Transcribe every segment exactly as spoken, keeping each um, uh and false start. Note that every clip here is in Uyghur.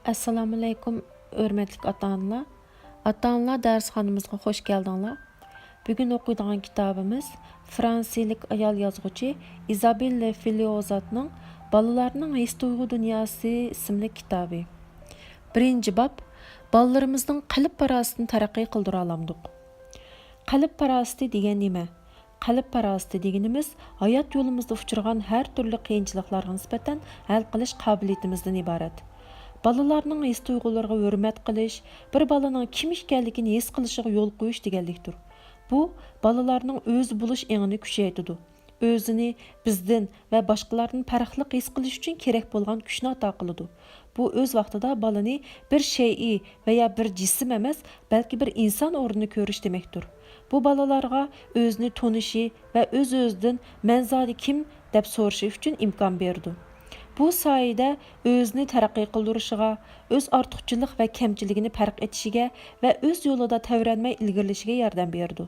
ئەسسالامۇئەلەيكۇم، ھۆرمەتلىك ئاتا-ئانىلار. ئاتا-ئانىلار دەرسخانىمىزغا خوش كەلدىڭلار. بۈگۈن ئوقۇيدىغان كىتابىمىز فرانسىيىلىك ئايال يازغۇچى ئىزابېللا فىلىئوزاتنىڭ بالىلارنىڭ ھېس-تۇيغۇ دۇنياسى ئىسىملىك كىتابى. بىرىنچى باب، بالىلىرىمىزنىڭ قەلب پاراسىتىنى تەرەققىي قىلدۇرالامدۇق؟ قەلب پاراسىتى دېگەن نېمە؟ قەلب پاراسىتى دېگىنىمىز ھايات يولىمىزدا ئۇچرىغان ھەر تۈرلۈك قىيىنچىلىقلارغا نىسبەتەن ھەل قىلىش قابىلىيىتىمىزدىن ئىبارەت. بالىلارنىڭ ھېس-تۇيغۇلىرىغا ھۆرمەت قىلىش، بىر بالىنىڭ كىم ئىكەنلىكىنى ھېس قىلىشىغا يول قويۇش دېگەنلىكتۇر. بۇ بالىلارنىڭ ئۆزى بولۇش ئېڭىنى كۈچەيتىدۇ. ئۆزىنى بىزدىن ۋە باشقىلاردىن پەرقلىق ھېس قىلىش ئۈچۈن كېرەك بولغان كۈچنى ئاتا قىلىدۇ. بۇ ئۆز ۋاقتىدا بالىنى بىر شەيئى ۋەيا بىر جىسىم ئەمەس، بەلكى بىر ئىنسان ئورنىدا كۆرۈش دېمەكتۇر. بۇ بالىلارغا ئۆزىنى تونۇشى ۋە ئۆز-ئۆزىدىن «مەن زادى كىم؟» دەپ سورىشى ئۈچۈن ئىمكان بېرىدۇ. بۇ سايىدە ئۆزىنى تەرەققىي قىلدۇرۇشىغا، ئۆز ئارتۇقچىلىق ۋە كەمچىلىكىنى پەرق ئېتىشىگە ۋە ئۆز يولىدا تەۋرەنمەي ئىلگىرىلىشىگە ياردەم بېرىدۇ.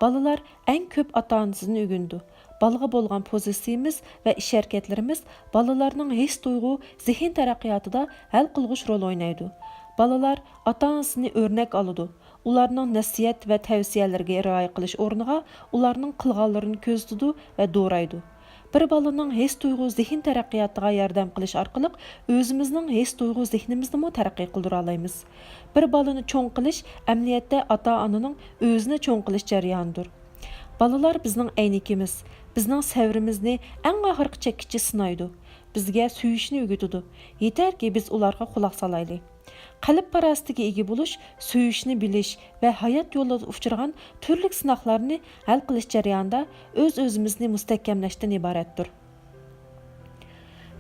بالىلار ئەڭ كۆپ ئاتا-ئانىسىدىن ئۆگىنىدۇ. بالىغا بولغان پوزىتسىيىمىز ۋە ئىش-ھەرىكەتلىرىمىز بالىلارنىڭ ھېس-تۇيغۇ، زېھىن تەرەققىياتىدا ھەل قىلغۇچ رول ئوينايدۇ. بالىلار ئاتا-ئانىسىنى ئۆرنەك ئالىدۇ. ئۇلارنىڭ نەسىھەت ۋە تەۋسىيەلىرىگە رىئايە قىلىش ئورنىغا ئۇلارنىڭ قىلغانلىرىنى كۆزىتىدۇ ۋە دورايدۇ. بىر بالىنىڭ ھېس-تۇيغۇ، زېھىن تەرەققىياتىغا ياردەم قىلىش ئارقىلىق ئۆزىمىزنىڭ ھېس-تۇيغۇ، زېھنىمىزنىمۇ تەرەققىي قىلدۇرالايمىز. بىر بالىنى چوڭ قىلىش ئەمەلىيەتتە ئاتا-ئانىنىڭ ئۆزىنى چوڭ قىلىش جەريانىدۇر. بالىلار بىزنىڭ ئەينىكىمىز، بىزنىڭ سەۋرىمىزنى ئەڭ ئاخىرقى چەككىچە سىنايدۇ. بىزگە سۆيۈشنى ئۆگىتىدۇ. يېتەركى، بىز ئۇلارغا قۇلاق سالايلى. قەلب پاراسىتىگە ئىگە بولۇش سۆيۈشنى بىلىش ۋە ھايات يولىدا ئۇچرىغان تۈرلۈك سىناقلارنى ھەل قىلىش جەريانىدا ئۆز-ئۆزىمىزنى مۇستەھكەملەشتىن ئىبارەتتۇر.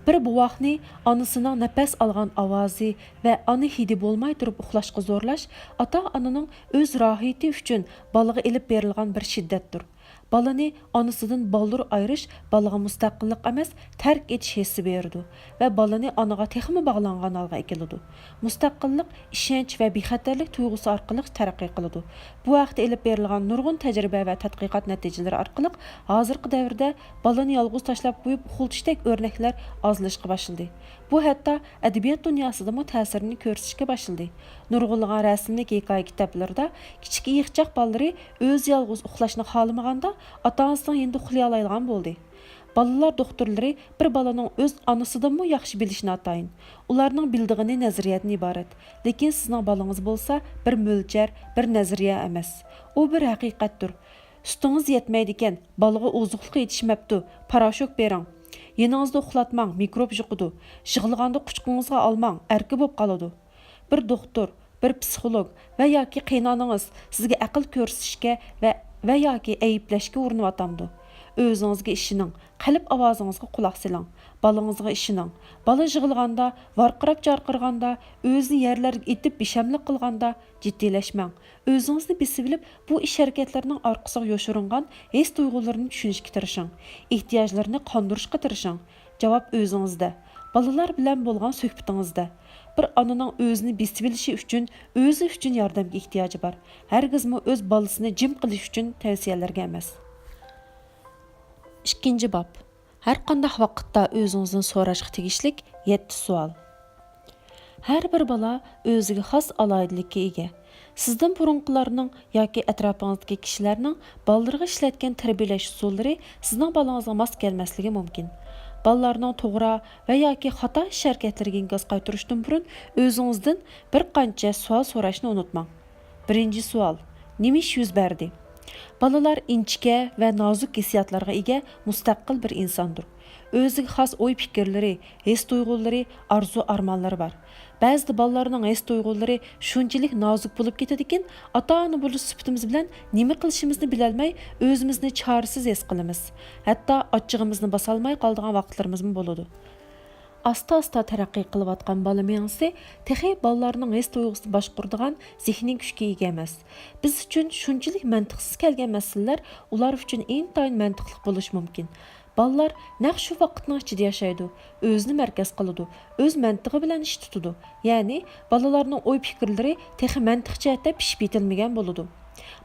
بىر بوۋاقنى ئانىسىنىڭ نەپەس ئالغان ئاۋازى ۋە ئانا ھىدى بولماي تۇرۇپ ئۇخلاشقا زورلاش ئاتا-ئانىنىڭ ئۆز راھىتى ئۈچۈن بالىغا ئېلىپ بېرىلغان بىر شىددەتتۇر. بالىنى ئانىسىدىن بالدۇر ئايرىش بالىغا مۇستەقىللىق ئەمەس، تەرك ئېتىش ھېسسى بېرىدۇ ۋە بالىنى ئانىغا تېخىمۇ باغلانغان ھالغا ئەكېلىدۇ. مۇستەقىللىق ئىشەنچ ۋە بىخەتەرلىك تۇيغۇسى ئارقىلىق تەرەققىي قىلىدۇ. بۇ ھەقتە ئېلىپ بېرىلغان نۇرغۇن تەجرىبە ۋە تەتقىقات نەتىجىلىرى ئارقىلىق ھازىرقى دەۋردە بالىنى يالغۇز تاشلاپ قويۇپ ئۇخلىتىشتەك ئۆرنەكلەر ئازلىشىشقا باشلىدى. بۇ ھەتتا ئەدەبىيات دۇنياسىدىمۇ تەسىرىنى كۆرسىتىشكە باشلىدى. نۇرغۇنلىغان رەسىملىك ھېكايە كىتابلىرىدا كىچىك ئېيىقچاق بالىلىرى ئۆزى يالغۇز ئۇخلاشنى خالىمىغاندا، ئاتا-ئانىسىنىڭ يېنىدا ئۇخلىيالايدىغان بولدى. بالىلار دوختۇرلىرى بىر بالىنىڭ ئۆز ئانىسىدىنمۇ ياخشى بىلىشى ناتايىن. ئۇلارنىڭ بىلىدىغىنى نەزەرىيەدىن ئىبارەت. لېكىن سىزنىڭ بالىڭىز بولسا بىر مۆلچەر، بىر نەزەرىيە ئەمەس. ئۇ بىر ھەقىقەتتۇر. سۈتىڭىز يەتمەيدىكەن، بالىغا ئوزۇقلۇق يېتىشمەپتۇ، پاراشوك بېرىڭ. يېنىڭىزدا ئۇخلاتماڭ، مىكروب يۇقىدۇ. يىغلىغاندا قۇچىقىڭىزغا ئالماڭ، ئەركە بولۇپ قالىدۇ. بىر دوختۇر، بىر پسىخولوگ ۋە ياكى قېينانىڭىز سىزگە ئەقىل كۆرسىتىشكە ۋە، ۋە ياكى ئەيىبلەشكە ئۇرۇنۇۋاتامدۇ؟ ئۆزىڭىزگە ئىشىنىڭ، قەلب ئاۋازىڭىزغا قۇلاق سېلىڭ. بالىڭىزغا ئىشىنىڭ. بالا يىغلىغاندا، ۋارقىراپ جارقىرىغاندا، ئۆزىنى يەرلەرگە ئېتىپ بىشەملىك قىلغاندا جىددىيلەشمەڭ. ئۆزىڭىزنى بېسىۋېلىپ، بۇ ئىش-ھەرىكەتلەرنىڭ ئارقىسىغا يوشۇرۇنغان ھېس-تۇيغۇلىرىنى چۈشىنىشكە تىرىشىڭ. ئېھتىياجلىرىنى قاندۇرۇشقا تىرىشىڭ. جاۋاب ئۆزىڭىزدە. بالىلار بىلەن بولغان سۆھبىتىڭىزدە. بىر ئانىنىڭ ئۆزىنى بېسىۋېلىشى ئۈچۈن ئۆزى ئۈچۈن ياردەمگە ئېھتىياجى بار. ھەرگىزمۇ ئۆز بالىسىنى جىم قىلىش ئۈچۈن تەۋسىيەلەرگە ئەمەس. ئىككىنچى باب. ھەر قانداق ۋاقىتتا ئۆزىڭىزدىن سوراشقا تېگىشلىك يەتتە سوئال. ھەر بىر بالا ئۆزىگە خاس ئالاھىدىلىككە ئىگە. سىزدىن بۇرۇنقىلارنىڭ ياكى ئەتراپىڭىزدىكى كىشىلەرنىڭ بالىلىرىغا ئىشلەتكەن تەربىيەلەش ئۇسۇللىرى سىزنىڭ بالىڭىزغا ماس كەلمەسلىكى مۇمكىن. بالىلارنىڭ توغرا ۋە ياكى خاتا ئىش-ھەرىكەتلىرىگە ئىنكاس قايتۇرۇشتىن بۇرۇن ئۆزىڭىزدىن بىر قانچە سوئال سوراشنى ئۇنتۇماڭ. بىرىنچى سوئال، نېمە ئىش يۈز بەردى؟ بالىلار ئىنچىكە ۋە نازۇك ھېسسىياتلارغا ئىگە مۇستەقىل بىر ئىنساندۇر. ئۆزىگە خاس ئوي-پىكىرلىرى، ھېس-تۇيغۇلىرى، ئارزۇ-ئارمانلىرى بار. بەزىدە بالىلارنىڭ ھېس-تۇيغۇلىرى شۇنچىلىك نازۇك بولۇپ كېتىدىكىن، ئاتا-ئانا بولۇش سۈپىتىمىز بىلەن نېمە قىلىشىمىزنى بىلەلمەي، ئۆزىمىزنى چارىسىز ھېس قىلىمىز. ھەتتا ئاچچىقىمىزنى باسالماي قالىدىغان ۋاقىتلىرىمىزمۇ بولىدۇ. ئاستا-ئاستا تەرەققىي قىلىۋاتقان بالا مېڭىسى تېخى بالىلارنىڭ ھېس-تۇيغۇسىنى باشقۇرىدىغان زېھنىي كۈچكە ئىگە ئەمەس. بىز ئۈچۈن شۇنچىلىك مەنتىقسىز كەلگەن مەسىلىلەر ئۇلار ئۈچۈن ئىنتايىن مەنتىقلىق بولۇشى مۇمكىن. بالىلار نەق شۇ ۋاقىتنىڭ ئىچىدە ياشايدۇ، ئۆزىنى مەركەز قىلىدۇ، ئۆز مەنتىقى بىلەن ئىش تۇتىدۇ. يەنى بالىلارنىڭ ئوي-پىكىرلىرى تېخى مەنتىق جەھەتتە پىشىپ يېتىلمىگەن بولىدۇ.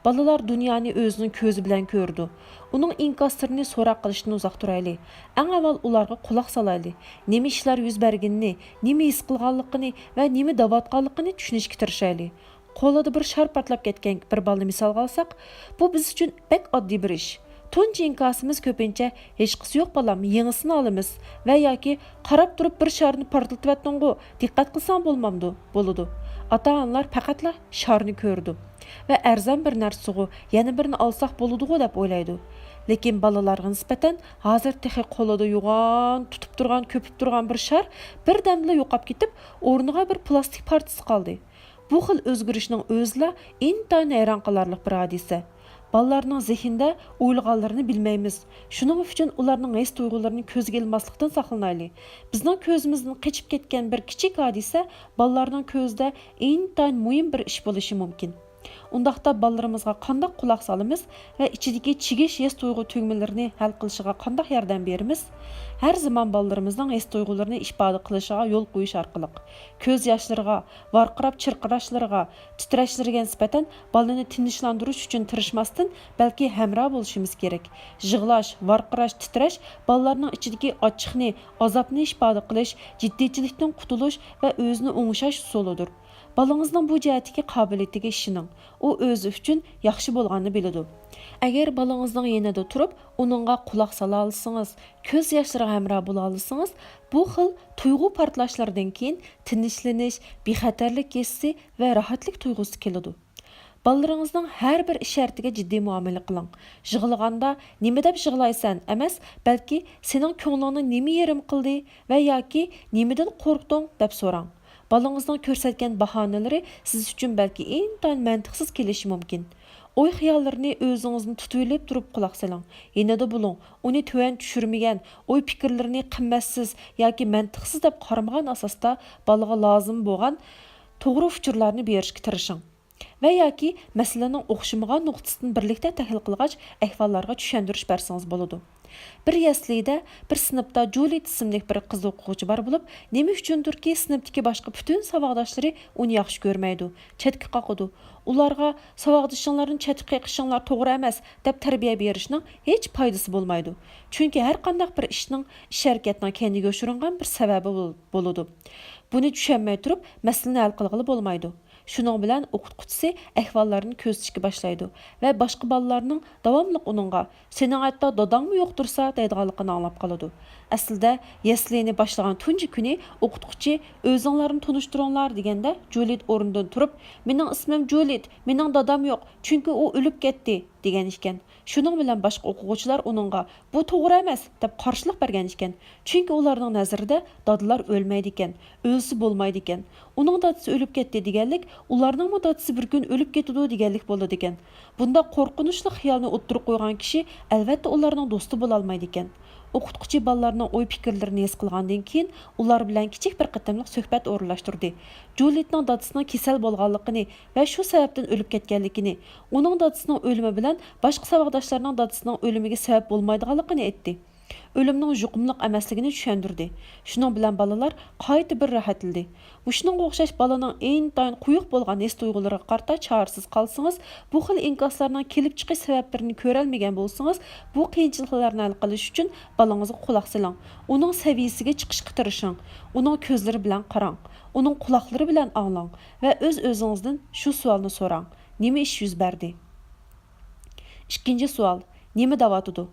بالىلار دۇنيانى ئۆزىنىڭ كۆزى بىلەن كۆرىدۇ. ئۇنىڭ ئىنكاسلىرىنى سوراق قىلىشتىن ئۇزاق تۇرايلى. ئەڭ ئاۋۋال ئۇلارغا قۇلاق سالايلى. نېمە ئىشلار يۈز بەرگىنىنى، نېمە ھېس قىلغانلىقىنى ۋە نېمە دەۋاتقانلىقىنى چۈشىنىشكە تىرىشايلى. قولىدا بىر شار پارتلاپ كەتكەن بىر بالىنى مىسالغا ئالساق، بۇ بىز ئۈچۈن بەك ئاددىي بىر ئىش. تۇنجى ئىنكاسىمىز كۆپىنچە «ھېچقىسى يوق، بالام، يېڭىسىنى ئالىمىز» ۋە ياكى «قاراپ تۇرۇپ بىر شارنى پارتلىتىۋەتتىڭغۇ، دىققەت قىلساڭ بولمامدۇ؟» بولىدۇ. ئاتا-ئانىلار پەقەتلا شارنى كۆرىدۇ ۋە «ئەرزان بىر نەرسىغۇ، يەنە بىرنى ئالساق بولىدىغۇ» دەپ ئويلايدۇ. لېكىن بالىلارغا نىسبەتەن ھازىر تېخى قولىدا يوغان، تۇتۇپ تۇرغان، كۆپۈپ تۇرغان بىر شار بىردەمدىلا يوقاپ كېتىپ، ئورنىغا بىر پىلاستىك پارچىسى قالدى. بۇ خىل ئۆزگىرىشنىڭ ئۆزىلا ئىنتايىن ھەيران قالارلىق بىر ھادىسە. بالىلارنىڭ زېھنىدە ئويلىغانلىرىنى بىلمەيمىز. شۇنىڭ ئۈچۈن ئۇلارنىڭ ھېس تۇيغۇلىرىنى كۆزگە ئىلماسلىقتىن ساقلىنايلى. بىزنىڭ كۆزىمىزدىن قېچىپ كەتكەن بىر كىچىك ھادىسە بالىلارنىڭ كۆزىدە ئىنتايىن مۇھىم بىر ئىش بولۇشى مۇمكىن. ئۇنداقتا بالىلىرىمىزغا قانداق قۇلاق سالىمىز ۋە ئىچىدىكى چىگىش ھېس تۇيغۇ تۈگمىلىرىنى ھەل قىلىشىغا قانداق ياردەم بېرىمىز؟ ھەر زامان بالىلىرىمىزنىڭ ھېس تۇيغۇلىرىنى ئىپادە قىلىشىغا يول قويۇش ئارقىلىق، كۆز ياشلىرىغا، ۋارقىراپ چىرقىراشلىرىغا، تىترەشلىرىگە نىسبەتەن بالىنى تىنچلاندۇرۇش ئۈچۈن تىرىشماستىن، بەلكى ھەمراھ بولۇشىمىز كېرەك. يىغلاش، ۋارقىراش، تىترەش بالىلارنىڭ ئىچىدىكى ئاچچىقنى، ئازابنى ئىپادە قىلىش، جىددىيچىلىكتىن قۇتۇلۇش ۋە ئۆزىنى ئوڭشاش ئۇسۇلىدۇر. بالىڭىزنىڭ بۇ جەھەتتىكى قابىلىيىتىگە ئىشىنىڭ. ئۇ ئۆزى ئۈچۈن ياخشى بولغاننى بىلىدۇ. ئەگەر بالىڭىزنىڭ يېنىدا تۇرۇپ، ئۇنىڭغا قۇلاق سالالىسىڭىز، كۆز ياشلىرىغا ھەمراھ بولالىسىڭىز، بۇ خىل تۇيغۇ پارتلاشلىرىدىن كېيىن تىنچلىنىش، بىخەتەرلىك ھېسسى ۋە راھەتلىك تۇيغۇسى كېلىدۇ. بالىلىرىڭىزنىڭ ھەر بىر ئىش-ھەرىكىتىگە جىددىي مۇئامىلە قىلىڭ. يىغلىغاندا «نېمە دەپ يىغلايسەن؟» ئەمەس، بەلكى «سېنىڭ كۆڭلۈڭنى نېمە يېرىم قىلدى ۋە ياكى نېمىدىن قورقتۇڭ؟» دەپ سوراڭ. بالىڭىزنىڭ كۆرسەتكەن باھانىلىرى سىز ئۈچۈن بەلكى ئىنتايىن مەنتىقسىز كېلىشى مۇمكىن. ئوي-خىياللىرىنى ئۆزىڭىزنى تۇتۇۋېلىپ تۇرۇپ قۇلاق سېلىڭ. يېنىدا بولۇڭ. ئۇنى تۆۋەن چۈشۈرمىگەن، ئوي-پىكىرلىرىنى قىممەتسىز ياكى مەنتىقسىز دەپ قارىمىغان ئاساستا بالىغا لازىم بولغان توغرا ئۇچۇرلارنى بېرىشكە تىرىشىڭ. ۋە ياكى مەسىلىنىڭ ئوخشىمىغان نۇقتىسىدىن بىرلىكتە تەھلىل قىلغاچ، ئەھۋاللارغا چۈشەندۈرۈش بەرسىڭىز بولىدۇ. بىر يەسلىدە، بىر سىنىپتا جۇلىيت ئىسىملىك بىر قىز ئوقۇغۇچى بار بولۇپ، نېمە ئۈچۈندۇركى سىنىپتىكى باشقا پۈتۈن ساۋاقداشلىرى ئۇنى ياخشى كۆرمەيدۇ، چەتكە قاقىدۇ. ئۇلارغا «ساۋاقدىشىڭلارنى چەتكە قېقىشىڭلار توغرا ئەمەس» دەپ تەربىيە بېرىشنىڭ ھېچ پايدىسى بولمايدۇ. چۈنكى ھەر قانداق بىر ئىشنىڭ، ئىش-ھەرىكەتنىڭ كەينىگە يوشۇرۇنغان بىر سەۋەبى بول-، بولىدۇ. بۇنى چۈشەنمەي تۇرۇپ، مەسىلىنى ھەل قىلغىلى بولمايدۇ. شۇنىڭ بىلەن ئوقۇتقۇچىسى ئەھۋاللارنى كۆزىتىشكە باشلايدۇ ۋە باشقا بالىلارنىڭ داۋاملىق ئۇنىڭغا «سېنىڭ ھەتتا داداڭمۇ يوقتۇرسا» دەيدىغانلىقىنى ئاڭلاپ قالىدۇ. ئەسلىدە، يەسلىنى باشلىغان تۇنجى كۈنى ئوقۇتقۇچى «ئۆزۈڭلارنى تونۇشتۇرۇڭلار» دېگەندە، جۇلىيت ئورنىدىن تۇرۇپ، «مېنىڭ ئىسمىم جۇلىيت، مېنىڭ دادام يوق، چۈنكى ئۇ ئۆلۈپ كەتتى» دېگەن ئىكەن. شۇنىڭ بىلەن باشقا ئوقۇغۇچىلار ئۇنىڭغا «بۇ توغرا ئەمەس» دەپ قارشىلىق بەرگەن ئىكەن. چۈنكى ئۇلارنىڭ نەزىرىدە دادىلار ئۆلمەيدىكەن، ئۆلسە بولمايدىكەن. ئۇنىڭ دادىسى ئۆلۈپ كەتتى دېگەنلىك، ئۇلارنىڭمۇ دادىسى بىر كۈن ئۆلۈپ كېتىدۇ دېگەنلىك بولىدىكەن. بۇنداق قورقۇنچلۇق خىيالنى ئوتتۇرىغا قويغان كىشى، ئەلۋەتتە، ئۇلارنىڭ دوستى بولالمايدىكەن. ئوقۇتقۇچى بالىلارنىڭ ئوي-پىكىرلىرىنى ھېس قىلغاندىن كېيىن، ئۇلار بىلەن كىچىك بىر قېتىملىق سۆھبەت ئورۇنلاشتۇردى. جۇلىيتنىڭ دادىسىنىڭ كېسەل بولغانلىقىنى ۋە شۇ سەۋەبتىن ئۆلۈپ كەتكەنلىكىنى، ئۇنىڭ دادىسىنىڭ ئۆلۈمى بىلەن باشقا ساۋاقداشلارنىڭ دادىسىنىڭ ئۆلۈمىگە سەۋەب بولمايدىغانلىقىنى ئېيتتى. ئۆلۈمنىڭ يۇقۇملۇق ئەمەسلىكىنى چۈشەندۈردى. شۇنىڭ بىلەن بالىلار قايتا بىر راھەتلىدى. مۇشۇنىڭغا ئوخشاش بالىنىڭ ئىنتايىن قويۇق بولغان ھېس تۇيغۇلىرىغا قارىتا چارىسىز قالسىڭىز، بۇ خىل ئىنكاسلارنىڭ كېلىپ چىقىش سەۋەبلىرىنى كۆرەلمىگەن بولسىڭىز، بۇ قىيىنچىلىقلارنى ھەل قىلىش ئۈچۈن بالىڭىزغا قۇلاق سېلىڭ. ئۇنىڭ سەۋىيىسىگە چىقىشقا تىرىشىڭ. ئۇنىڭ كۆزلىرى بىلەن قاراڭ. ئۇنىڭ قۇلاقلىرى بىلەن ئاڭلاڭ ۋە ئۆز-ئۆزىڭىزدىن شۇ سوئالنى سوراڭ: نېمە ئىش يۈز بەردى؟ ئىككىنچى سوئال: نېمە دەۋاتىدۇ؟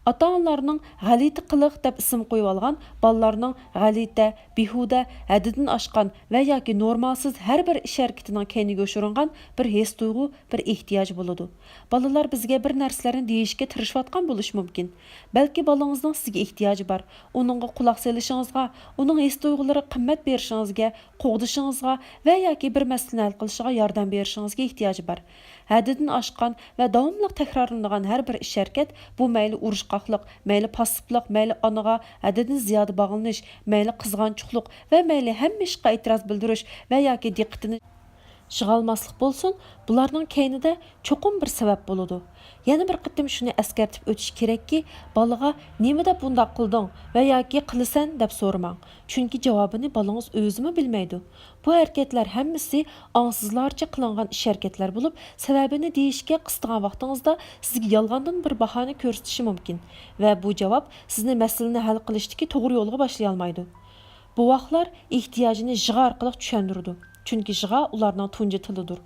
ئاتا-ئانىلارنىڭ «غەلىتە قىلىق» دەپ ئىسىم قويۇۋالغان بالىلارنىڭ غەلىتە، بىھۇدە، ھەددىدىن ئاشقان ۋە ياكى نورمالسىز ھەر بىر ئىش-ھەرىكىتىنىڭ كەينىگە يوشۇرۇنغان بىر ھېس-تۇيغۇ، بىر ئېھتىياج بولىدۇ. بالىلار بىزگە بىر نەرسىلەرنى دېيىشكە تىرىشىۋاتقان بولۇشى مۇمكىن. بەلكى بالىڭىزنىڭ سىزگە ئېھتىياجى بار. ئۇنىڭغا قۇلاق سېلىشىڭىزغا، ئۇنىڭ ھېس-تۇيغۇلىرىغا قىممەت بېرىشىڭىزگە، قوغدىشىڭىزغا ۋە ياكى بىر مەسىلىنى ھەل قىلىشىغا ياردەم بېرىشىڭىزگە ئېھتىياجى بار. ھەددىدىن ئاشقان ۋە داۋاملىق تەكرارلىنىدىغان ھەر بىر ئىش-ھەرىكەت، بۇ مەيلى ئۇرۇشقاقلىق، مەيلى پاسسىپلىق، مەيلى ئانىغا ھەددىدىن زىيادە باغلىنىش، مەيلى قىزغانچۇقلۇق ۋە مەيلى ھەممە ئىشقا ئېتىراز بىلدۈرۈش ۋە ياكى دىققىتىنى، يىغالماسلىق بولسۇن، بۇلارنىڭ كەينىدە چوقۇم بىر سەۋەب بولىدۇ. يەنە بىر قېتىم شۇنى ئەسكەرتىپ ئۆتۈش كېرەككى، بالىغا «نېمە دەپ بۇنداق قىلدىڭ ۋە ياكى قىلىسەن» دەپ سورىماڭ، چۈنكى جاۋابىنى بالىڭىز ئۆزىمۇ بىلمەيدۇ. بۇ ھەرىكەتلەر ھەممىسى ئاڭسىزلارچە قىلىنغان ئىش-ھەرىكەتلەر بولۇپ، سەۋەبىنى دېيىشكە قىستىغان ۋاقتىڭىزدا سىزگە يالغاندىن بىر باھانە كۆرسىتىشى مۇمكىن ۋە بۇ جاۋاب سىزنى مەسىلىنى ھەل قىلىشتىكى توغرا يولغا باشلىيالمايدۇ. بوۋاقلار ئېھتىياجىنى يىغا ئارقىلىق چۈشەندۈرىدۇ، چۈنكى يىغا ئۇلارنىڭ تۇنجى تىلىدۇر.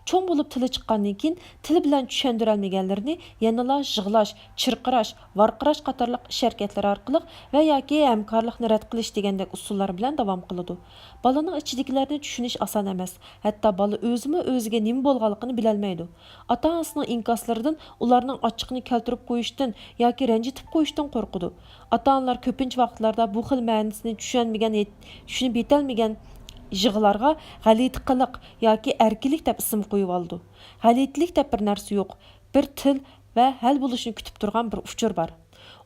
چوڭ بولۇپ تىلى چىققاندىن كېيىن، تىلى بىلەن چۈشەندۈرەلمىگەنلىرىنى يەنىلا يىغلاش، چىرقىراش، ۋارقىراش قاتارلىق ئىش-ھەرىكەتلىرى ئارقىلىق ۋە ياكى ھەمكارلىقنى رەت قىلىش دېگەندەك ئۇسۇللار بىلەن داۋام قىلىدۇ. بالىنىڭ ئىچىدىكىلەرنى چۈشىنىش ئاسان ئەمەس، ھەتتا بالا ئۆزىمۇ ئۆزىگە نېمە بولغانلىقىنى بىلەلمەيدۇ. ئاتا-ئانىسىنىڭ ئىنكاسلىرىدىن ئۇلارنىڭ ئاچچىقىنى كەلتۈرۈپ قويۇشتىن ياكى رەنجىتىپ قويۇشتىن قورقىدۇ. ئاتا-ئانىلار كۆپىنچە ۋاقىتلاردا بۇ خىل مەنىسىنى چۈشەنمىگەن، چۈشىنىپ يېتەلمىگەن يىغىلارغا غەلىتە قىلىق ياكى ئەركىنلىك دەپ ئىسىم قويۇۋالىدۇ. غەلىتىلىك دەپ بىر نەرسە يوق. بىر تىل ۋە ھەل بولۇشنى كۈتۈپ تۇرغان بىر ئۇچۇر بار.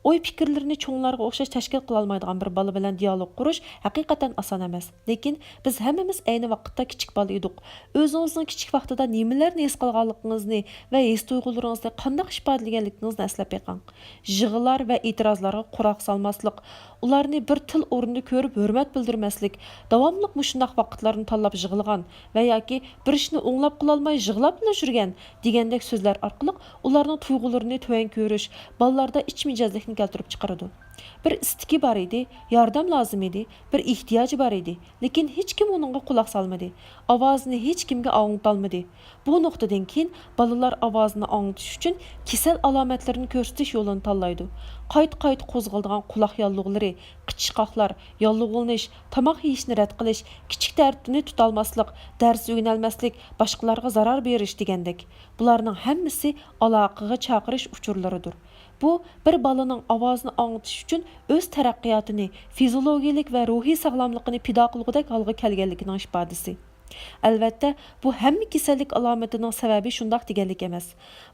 ئوي-پىكىرلىرىنى چوڭلارغا ئوخشاش تەشكىل قىلالمايدىغان بىر بالا بىلەن دىيالوگ قۇرۇش ھەقىقەتەن ئاسان ئەمەس. لېكىن بىز ھەممىمىز ئەينى ۋاقىتتا كىچىك بالا ئىدۇق. ئۆزىڭىزنىڭ كىچىك ۋاقتىدا نېمىلەرنى ھېس قىلغانلىقىڭىزنى ۋە ھېس-تۇيغۇلىرىڭىزنى قانداق ئىپادىلىگەنلىكىڭىزنى ئەسلەپ بېقىڭ. يىغىلار ۋە ئېتىرازلارغا قۇلاق سالماسلىق، ئۇلارنى بىر تىل ئورنىدا كۆرۈپ ھۆرمەت بىلدۈرمەسلىك، داۋاملىق مۇشۇنداق ۋاقىتلارنى تاللاپ يىغلىغان ۋە ياكى بىر ئىشنى ئوڭلاپ قىلالماي يىغلاپلا يۈرگەن دېگەندەك سۆزلەر ئارقىلىق ئۇلارنىڭ تۇيغۇلىرىنى تۆۋەن كۆرۈش بالىلاردا ئىچ مىجەزلىكنى كەلتۈرۈپ چىقىرىدۇ. بىر ئىستىكى بار ئىدى، ياردەم لازىم ئىدى، بىر ئېھتىياجى بار ئىدى، لېكىن ھېچكىم ئۇنىڭغا قۇلاق سالمىدى، ئاۋازىنى ھېچكىمگە ئاڭلىتالمىدى. بۇ نۇقتىدىن كېيىن بالىلار ئاۋازىنى ئاڭلىتىش ئۈچۈن كېسەل ئالامەتلىرىنى كۆرسىتىش يولىنى تاللايدۇ. قايتا-قايتا قوزغىلىدىغان قۇلاق ياللۇغلىرى، قىچىشقاقلار، ياللۇغلىنىش، تاماق يېيىشنى رەت قىلىش، كىچىك تەرىتىنى تۇتالماسلىق، دەرس ئۆگىنەلمەسلىك، باشقىلارغا زارار بېرىش دېگەندەك. بۇلارنىڭ ھەممىسى ئالاقىگە چاقىرىش ئۇچۇرلىرىدۇر. بۇ، بىر بالىنىڭ ئاۋازىنى ئاڭلىتىش ئۈچۈن ئۆز تەرەققىياتىنى، فىزىولوگىيەلىك ۋە روھىي ساغلاملىقىنى پىدا قىلغۇدەك ھالغا كەلگەنلىكىنىڭ ئىپادىسى. ئەلۋەتتە، بۇ ھەممە كېسەللىك ئالامىتىنىڭ سەۋەبى شۇنداق دېگەنلىك ئەمەس.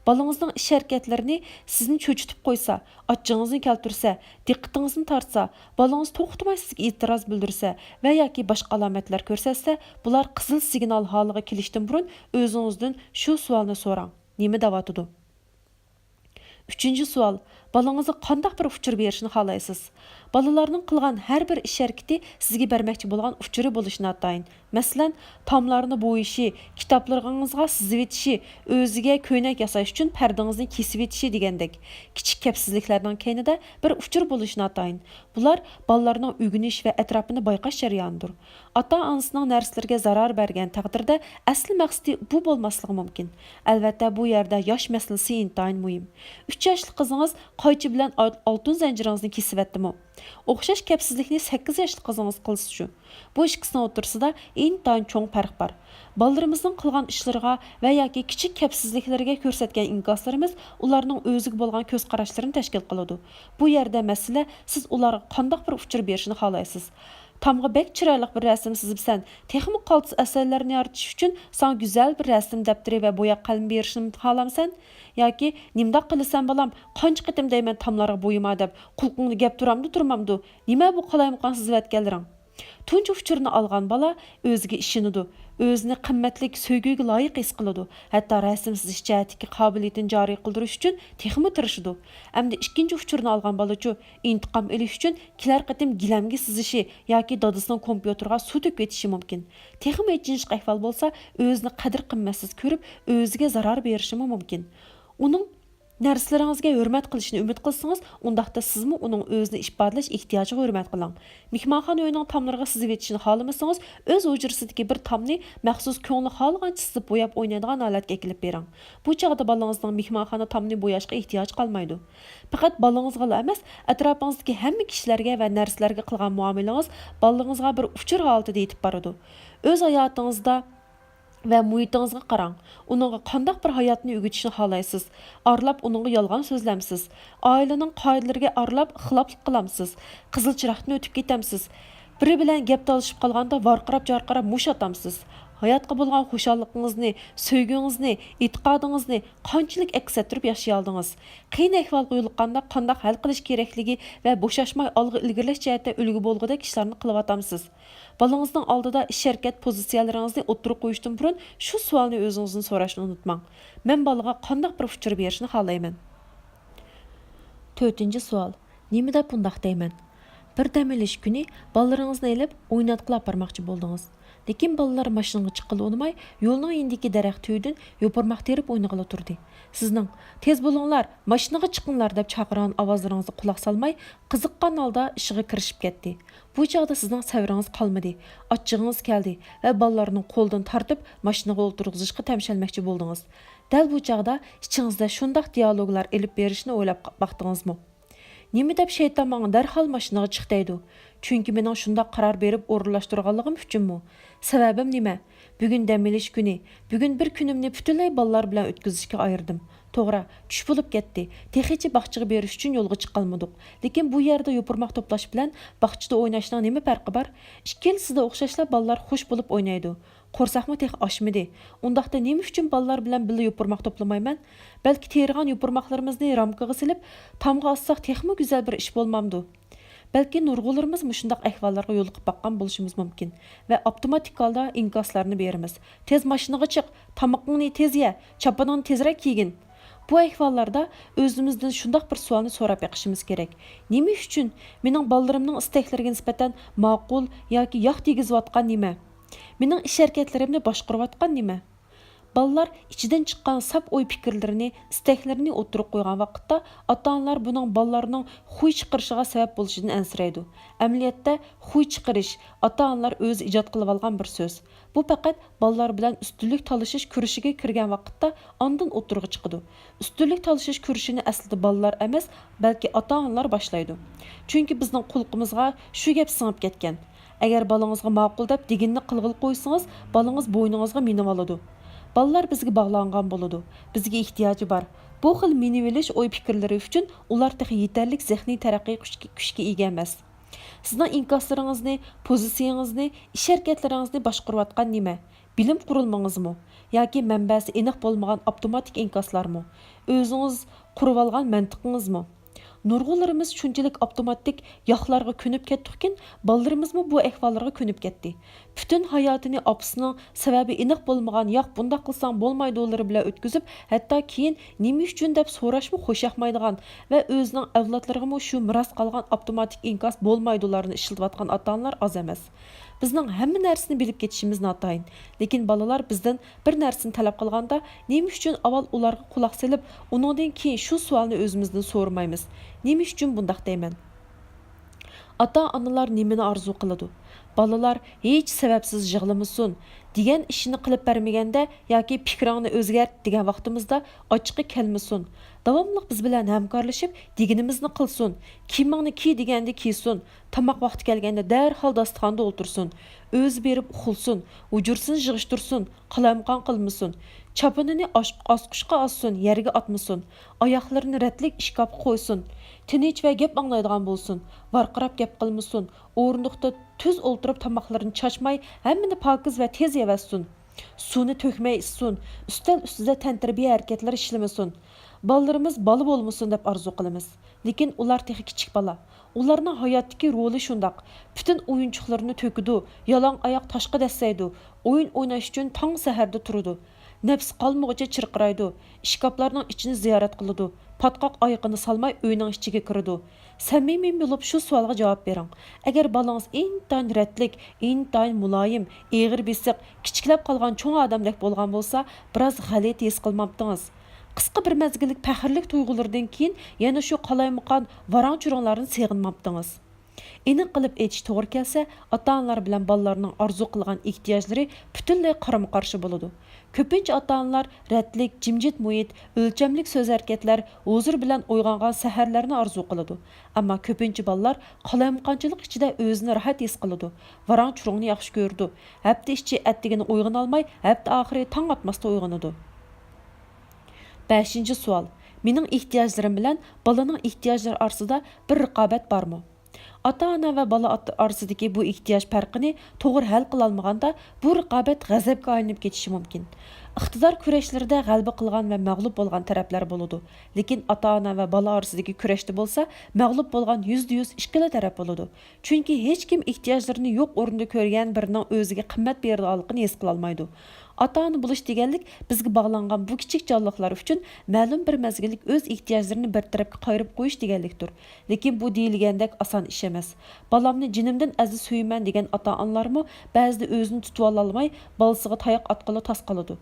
بالىڭىزنىڭ ئىش-ھەرىكەتلىرىنى سىزنى چۆچۈتۈپ قويسا، ئاچچىقىڭىزنى كەلتۈرسە، دىققىتىڭىزنى تارتسا، بالىڭىز توختىماي سىزگە ئېتىراز بىلدۈرسە ۋە ياكى باشقا ئالامەتلەر كۆرسەتسە، بۇلار قىزىل سىگنال ھالىغا كېلىشتىن بۇرۇن ئۆزىڭىزدىن شۇ سوئالنى سوراڭ: نېمە دەۋاتىدۇ؟ ئۈچىنچى سوئال، بالىڭىزغا قانداق بىر ئۇچۇر بېرىشنى خالايسىز؟ بالىلارنىڭ قىلغان ھەر بىر ئىش-ھەرىكىتى سىزگە بەرمەكچى بولغان ئۇچۇرى بولۇشى ناتايىن. مەسىلەن، تاملارنى بويىشى، كىتابلىرىڭىزغا سىزىۋېتىشى، ئۆزىگە كۆينەك ياساش ئۈچۈن پەردىڭىزنى كېسىۋېتىشى دېگەندەك كىچىك كەپسىزلىكلەرنىڭ كەينىدە بىر ئۇچۇر بولۇشى ناتايىن. بۇلار بالىلارنىڭ ئۆگىنىش ۋە ئەتراپىنى بايقاش جەريانىدۇر. ئاتا-ئانىسىنىڭ نەرسىلىرىگە زارار بەرگەن تەقدىردە، ئەسلى مەقسىتى بۇ بولماسلىقى مۇمكىن. ئەلۋەتتە، بۇ يەردە ياش مەسىلىسى ئىنتايىن مۇھىم. ئۈچ ياشلىق قىزىڭىز قايچا بىلەن ئال-، ئالتۇن زەنجىرىڭىزنى كېسىۋەتتىمۇ؟ ئوخشاش كەپسىزلىكنى سەككىز ياشلىق قىزىڭىز قىلسىچۇ؟ بۇ ئىككىسىنىڭ ئوتتۇرىسىدا ئىنتايىن چوڭ پەرق بار. بالىلىرىمىزنىڭ قىلغان ئىشلىرىغا ۋە ياكى كىچىك كەپسىزلىكلىرىگە كۆرسەتكەن ئىنكاسلىرىمىز ئۇلارنىڭ ئۆزىگە بولغان كۆز قاراشلىرىنى تەشكىل قىلىدۇ. بۇ يەردە مەسىلە، سىز ئۇلارغا قانداق بىر ئۇچۇر بېرىشنى خالايسىز؟ تامغا بەك چىرايلىق بىر رەسىم سىزىپسەن، تېخىمۇ قالتىس ئەسەرلەرنى يارىتىش ئۈچۈن ساڭا گۈزەل بىر رەسىم دەپتىرى ۋە بوياق قەلىمى بېرىشنى خالامسەن؟ ياكى نېمىنداق قىلىسەن بالام، قانچە قېتىم دەيمەن تاملارغا بويىما دەپ، قۇلىقىڭدا گەپ تۇرامدۇ تۇرمامدۇ؟ نېمە بۇ قالايمىقان سىزىۋەتكەنلىرىڭ؟ تۇنجى ئۇچۇرنى ئالغان بالا ئۆزىگە ئىشىنىدۇ، ئۆزىنى قىممەتلىك، سۆيگۈگە لايىق ھېس قىلىدۇ، ھەتتا رەسىم سىزىش جەھەتتىكى قابىلىيىتىنى جارى قىلدۇرۇش ئۈچۈن تېخىمۇ تىرىشىدۇ. ئەمدى ئىككىنچى ئۇچۇرنى ئالغان بالىچۇ؟ ئىنتىقام ئېلىش ئۈچۈن كېلەر قېتىم گىلەمگە سىزىشى ياكى دادىسىنىڭ كومپيۇتېرىغا سۇ تۆكۈۋېتىشى مۇمكىن. تېخىمۇ ئېچىنىشلىق ئەھۋال بولسا، ئۆزىنى قەدىر-قىممەتسىز كۆرۈپ، ئۆزىگە زارار بېرىشىمۇ مۇمكىن. ئۇنىڭ نەرسىلىرىڭىزگە ھۆرمەت قىلىشىنى ئۈمىد قىلسىڭىز، ئۇنداقتا سىزمۇ ئۇنىڭ ئۆزىنى ئىپادىلەش ئېھتىياجىغا ھۆرمەت قىلىڭ. مېھمانخانا ئۆيىنىڭ تاملىرىغا سىزىۋېتىشىنى خالىمىسىڭىز، ئۆز ھۇجرىسىدىكى بىر تامنى مەخسۇس كۆڭلى خالىغانچە سىزىپ بوياپ ئوينايدىغان ھالەتكە ئەكېلىپ بېرىڭ. بۇ چاغدا بالىڭىزنىڭ مېھمانخانا تامىنى بوياشقا ئېھتىياجى قالمايدۇ. پەقەت بالىڭىزغىلا ئەمەس، ئەتراپىڭىزدىكى ھەممە كىشىلەرگە ۋە نەرسىلەرگە قىلغان مۇئامىلىڭىز بالىڭىزغا بىر ئۇچۇر ھالىتىدە يېتىپ بارىدۇ. ئۆز ھاياتىڭىزدا ۋە مۇھىتىڭىزغا قاراڭ. ئۇنىڭغا قانداق بىر ھاياتنى ئۆگىتىشنى خالايسىز؟ ئارىلاپ ئۇنىڭغا يالغان سۆزلەمسىز؟ ئائىلىنىڭ قائىدىلىرىگە ئارىلاپ خىلاپلىق قىلامسىز؟ قىزىل چىراغدىن ئۆتۈپ كېتەمسىز؟ بىرى بىلەن گەپ تالىشىپ قالغاندا ۋارقىراپ-جارقىراپ مۇش ئاتامسىز؟ ھاياتقا بولغان خۇشاللىقىڭىزنى، سۆيگۈڭىزنى، ئېتىقادىڭىزنى قانچىلىك ئەكس ئەتتۈرۈپ ياشىيالدىڭىز؟ قىيىن ئەھۋالغا يولۇققاندا قانداق ھەل قىلىش كېرەكلىكى ۋە بوشاشماي ئالغا ئىلگىرىلەش جەھەتتە ئۈلگە بولغۇدەك ئىشلارنى قىلىۋاتامسىز؟ بالىڭىزنىڭ ئالدىدا ئىش-ھەرىكەت پوزىتسىيەلىرىڭىزنى ئوتتۇرىغا قويۇشتىن بۇرۇن شۇ سوئالنى ئۆزىڭىزدىن سوراشنى ئۇنتۇماڭ. مەن بالىغا قانداق بىر ئۇچۇر بېرىشنى خالايمەن؟ تۆتىنچى سوئال، نېمە دەپ بۇنداق دەيمەن؟ بىر دەم ئېلىش كۈنى بالىلىرىڭىزنى ئېلىپ ئويناتقىلى ئاپارماقچى بولدىڭىز. لېكىن بالىلار ماشىنىغا چىققىلى ئۇنىماي، يولنىڭ يېنىدىكى دەرەخ تۈۋىدىن يوپۇرماق تېرىپ ئوينىغىلى تۇردى. سىزنىڭ «تېز بولۇڭلار، ماشىنىغا چىقىڭلار» دەپ چاقىرغان ئاۋازلىرىڭىزغا قۇلاق سالماي، قىزىققان ھالدا ئىشىغا كىرىشىپ كەتتى. بۇ چاغدا سىزنىڭ سەۋرىڭىز قالمىدى، ئاچچىقىڭىز كەلدى ۋە بالىلارنىڭ قولىدىن تارتىپ ماشىنىغا ئولتۇرغۇزۇشقا تەمشەلمەكچى بولدىڭىز. دەل بۇ چاغدا ئىچىڭىزدە شۇنداق دىيالوگلار ئېلىپ بېرىشنى ئويلاپ باقتىڭىزمۇ؟ نېمە دەپ شەيتان ماڭا دەرھال ماشىنىغا چىق دەيدۇ؟ چۈنكى مېنىڭ شۇنداق قارار بېرىپ ئورۇنلاشتۇرغانلىقىم ئۈچۈنمۇ؟ سەۋەبىم نېمە؟ بۈگۈن دەم ئېلىش كۈنى. بۈگۈن بىر كۈنۈمنى پۈتۈنلەي بالىلار بىلەن ئۆتكۈزۈشكە ئايرىدىم. توغرا، چۈش بولۇپ كەتتى. تېخىچە باغچىغا بېرىش ئۈچۈن يولغا چىقالمىدۇق. لېكىن بۇ يەردە يوپۇرماق توپلاش بىلەن باغچىدا ئويناشنىڭ نېمە پەرقى بار؟ ئىككىلىسىدە ئوخشاشلا بالىلار خۇش بولۇپ ئوينايدۇ. قورساقمۇ تېخى ئاچمىدى. ئۇنداقتا نېمە ئۈچۈن بالىلار بىلەن بىللە يوپۇرماق توپلىمايمەن؟ بەلكى تېرىغان يوپۇرماقلىرىمىزنى رامكىغا سېلىپ، تامغا ئاسساق تېخىمۇ گۈزەل بىر ئىش بولمامدۇ؟ بەلكى نۇرغۇنلىرىمىز مۇشۇنداق ئەھۋاللارغا يولۇقۇپ باققان بولۇشىمىز مۇمكىن ۋە ئاپتوماتىك ھالدا ئىنكاسلارنى بېرىمىز. «تېز ماشىنىغا چىق، تامىقىڭنى تېز يە، چاپىنىڭنى تېزرەك كىيگىن.» بۇ ئەھۋاللاردا ئۆزىمىزدىن شۇنداق بىر سوئالنى سوراپ بېقىشىمىز كېرەك: نېمە ئۈچۈن مېنىڭ بالىلىرىمنىڭ ئىستەكلىرىگە نىسبەتەن ماقۇل ياكى ياق دېگۈزۈۋاتقان نېمە؟ مېنىڭ ئىش-ھەرىكەتلىرىمنى باشقۇرۇۋاتقان نېمە؟ بالىلار ئىچىدىن چىققان ساپ ئوي-پىكىرلىرىنى، ئىستەكلىرىنى ئوتتۇرىغا قويغان ۋاقىتتا، ئاتا-ئانىلار بۇنىڭ بالىلارنىڭ خۇي چىقىرىشىغا سەۋەب بولۇشىدىن ئەنسىرەيدۇ. ئەمەلىيەتتە، خۇي چىقىرىش ئاتا-ئانىلار ئۆزى ئىجاد قىلىۋالغان بىر سۆز. بۇ پەقەت بالىلار بىلەن ئۈستۈنلۈك تالىشىش كۈرىشىگە كىرگەن ۋاقىتتا ئاندىن ئوتتۇرىغا چىقىدۇ. ئۈستۈنلۈك تالىشىش كۈرىشىنى ئەسلىدە بالىلار ئەمەس، بەلكى ئاتا-ئانىلار باشلايدۇ. چۈنكى بىزنىڭ قۇلىقىمىزغا شۇ گەپ سىڭىپ كەتكەن: «ئەگەر بالىڭىزغا ماقۇل دەپ دېگىنىنى قىلغىلى قويسىڭىز، بالىڭىز بوينىڭىزغا مىنىۋالىدۇ. بالىلار بىزگە باغلانغان بولىدۇ، بىزگە ئېھتىياجى بار.» بۇ خىل مىنىۋېلىش ئوي-پىكىرلىرى ئۈچۈن ئۇلار تېخى يېتەرلىك زېھنىي تەرەققىي كۈچكە، كۈچكە ئىگە ئەمەس. سىزنىڭ ئىنكاسلىرىڭىزنى، پوزىتسىيىڭىزنى، ئىش-ھەرىكەتلىرىڭىزنى باشقۇرۇۋاتقان نېمە؟ بىلىم قۇرۇلمىڭىزمۇ؟ ياكى مەنبەسى ئېنىق بولمىغان ئاپتوماتىك ئىنكاسلارمۇ؟ ئۆزىڭىز قۇرۇۋالغان مەنتىقىڭىزمۇ؟ نۇرغۇنلىرىمىز شۇنچىلىك ئاپتوماتىك ياقلارغا كۆنۈپ كەتتۇقكىن، بالىلىرىمىزمۇ بۇ ئەھۋاللارغا كۆنۈپ كەتتى. پۈتۈن ھاياتىنى ئاپىسىنىڭ سەۋەبى ئېنىق بولمىغان «ياق، بۇنداق قىلساڭ بولمايدۇ»لىرى بىلەن ئۆتكۈزۈپ، ھەتتا كېيىن «نېمە ئۈچۈن؟» دەپ سوراشمۇ خۇشياقمايدىغان ۋە ئۆزىنىڭ ئەۋلادلىرىغىمۇ شۇ مىراس قالغان ئاپتوماتىك ئىنكاس «بولمايدۇ»لارنى ئىشلىتىۋاتقان ئاتا-ئانىلار ئاز ئەمەس. بىزنىڭ ھەممە نەرسىنى بىلىپ كېتىشىمىز ناتايىن. لېكىن بالىلار بىزدىن بىر نەرسىنى تەلەپ قىلغاندا، نېمە ئۈچۈن ئاۋۋال ئۇلارغا قۇلاق سېلىپ، ئۇنىڭدىن كېيىن شۇ سوئالنى ئۆزىمىزدىن سورىمايمىز؟ نېمە ئۈچۈن بۇنداق دەيمەن؟ ئاتا-ئانىلار نېمىنى ئارزۇ قىلىدۇ؟ بالىلار ھېچ سەۋەبسىز يىغلىمىسۇن، دېگەن ئىشنى قىلىپ بەرمىگەندە ياكى «پىكرىڭنى ئۆزگەرت» دېگەن ۋاقتىمىزدا ئاچچىقى كەلمىسۇن، داۋاملىق بىز بىلەن ھەمكارلىشىپ، دېگىنىمىزنى قىلسۇن، «كىيىمىڭنى كىي» دېگەندە كىيسۇن، تاماق ۋاقتى كەلگەندە دەرھال داستىخاندا ئولتۇرسۇن، ئۆزى بېرىپ ئۇخلىسۇن، ھۇجرىسىنى يىغىشتۇرسۇن، قالايمىقان قىلمىسۇن، چاپىنىنى ئاس-، ئاسقۇچقا ئاسسۇن، يەرگە ئاتمىسۇن، ئاياغلىرىنى رەتلىك ئىشكاپقا قويسۇن، تىنچ ۋە گەپ ئاڭلايدىغان بولسۇن، ۋارقىراپ گەپ قىلمىسۇن، ئورۇندۇقتا تۈز ئولتۇرۇپ تاماقلىرىنى چاچماي، ھەممىنى پاكىز ۋە تېز يەۋەتسۇن. سۇنى تۆكمەي ئىچسۇن، ئۈستەل ئۈستىدە تەنتەربىيە ھەرىكەتلىرى ئىشلىمىسۇن. بالىلىرىمىز بالا بولمىسۇن دەپ ئارزۇ قىلىمىز. لېكىن ئۇلار تېخى كىچىك بالا. ئۇلارنىڭ ھاياتتىكى رولى شۇنداق. پۈتۈن ئويۇنچۇقلىرىنى تۆكىدۇ، يالاڭ ئاياق تاشقا دەسسەيدۇ، ئويۇن ئويناش ئۈچۈن تاڭ سەھەردە تۇرىدۇ. نەپسى قالمىغۇچە چىرقىرايدۇ، ئىشكاپلارنىڭ ئىچىنى زىيارەت قىلىدۇ، پاتقاق ئايىقىنى سالماي ئۆينىڭ ئىچىگە كىرىدۇ. سەمىمىي بولۇپ شۇ سوئالغا جاۋاب بېرىڭ. ئەگەر بالىڭىز ئىنتايىن رەتلىك، ئىنتايىن مۇلايىم، ئېغىر بېسىق، كىچىكلەپ قالغان چوڭ ئادەمدەك بولغان بولسا، بىراز غەلىتە ھېس قىلمامتىڭىز؟ قىسقا بىر مەزگىللىك پەخىرلىك تۇيغۇلىرىدىن كېيىن يەنە شۇ قالايمىقان ۋاراڭ-چۇرۇڭلاردىن سېغىنمامتىڭىز؟ ئېنىق قىلىپ ئېيتىش توغرا كەلسە، ئاتا-ئانىلار بىلەن بالىلارنىڭ ئارزۇ قىلغان ئېھتىياجلىرى پۈتۈنلەي قارىمۇ-قارشى بولىدۇ. كۆپىنچە ئاتا-ئانىلار رەتلىك، جىمجىت مۇھىت، ئۆلچەملىك سۆز-ھەرىكەتلەر، ھۇزۇر بىلەن ئويغانغان سەھەرلەرنى ئارزۇ قىلىدۇ. ئەمما كۆپىنچە بالىلار قالايمىقانچىلىق ئىچىدە ئۆزىنى راھەت ھېس قىلىدۇ، ۋاراڭ-چۇرۇڭنى ياخشى كۆرىدۇ. ھەپتە ئىچى ئەتىگىنى ئويغىنالماي، ھەپتە ئاخىرى تاڭ ئاتماستا ئويغىنىدۇ. بەشىنچى سوئال، مېنىڭ ئېھتىياجلىرىم بىلەن بالىنىڭ ئېھتىياجلىرى ئارىسىدا بىر رىقابەت بارمۇ؟ ئاتا-ئانا ۋە بالا ئات-، ئارىسىدىكى بۇ ئېھتىياج پەرقىنى توغرا ھەل قىلالمىغاندا، بۇ رىقابەت غەزەپكە ئايلىنىپ كېتىشى مۇمكىن. ئىقتىدار كۈرەشلىرىدە غەلىبە قىلغان ۋە مەغلۇپ بولغان تەرەپلەر بولىدۇ. لېكىن ئاتا-ئانا ۋە بالا ئارىسىدىكى كۈرەشتە بولسا، مەغلۇپ بولغان يۈزدە يۈز ئىككىلا تەرەپ بولىدۇ. چۈنكى ھېچكىم ئېھتىياجلىرىنى يوق ئورۇندا كۆرگەن بىرىنىڭ ئۆزىگە قىممەت بېرىدىغانلىقىنى ھېس قىلالمايدۇ. ئاتا-ئانا بولۇش دېگەنلىك بىزگە باغلانغان بۇ كىچىك جانلىقلار ئۈچۈن مەلۇم بىر مەزگىللىك ئۆز ئېھتىياجلىرىنى بىر تەرەپكە قايرىپ قويۇش دېگەنلىكتۇر. لېكىن بۇ دېيىلگەندەك ئاسان ئىش ئەمەس. بالامنى جېنىمدىن ئەزىز سۆيىمەن دېگەن ئاتا-ئانىلارمۇ بەزىدە ئۆزىنى تۇتۇۋالالماي، بالىسىغا تاياق ئاتقىلى تاس قالىدۇ.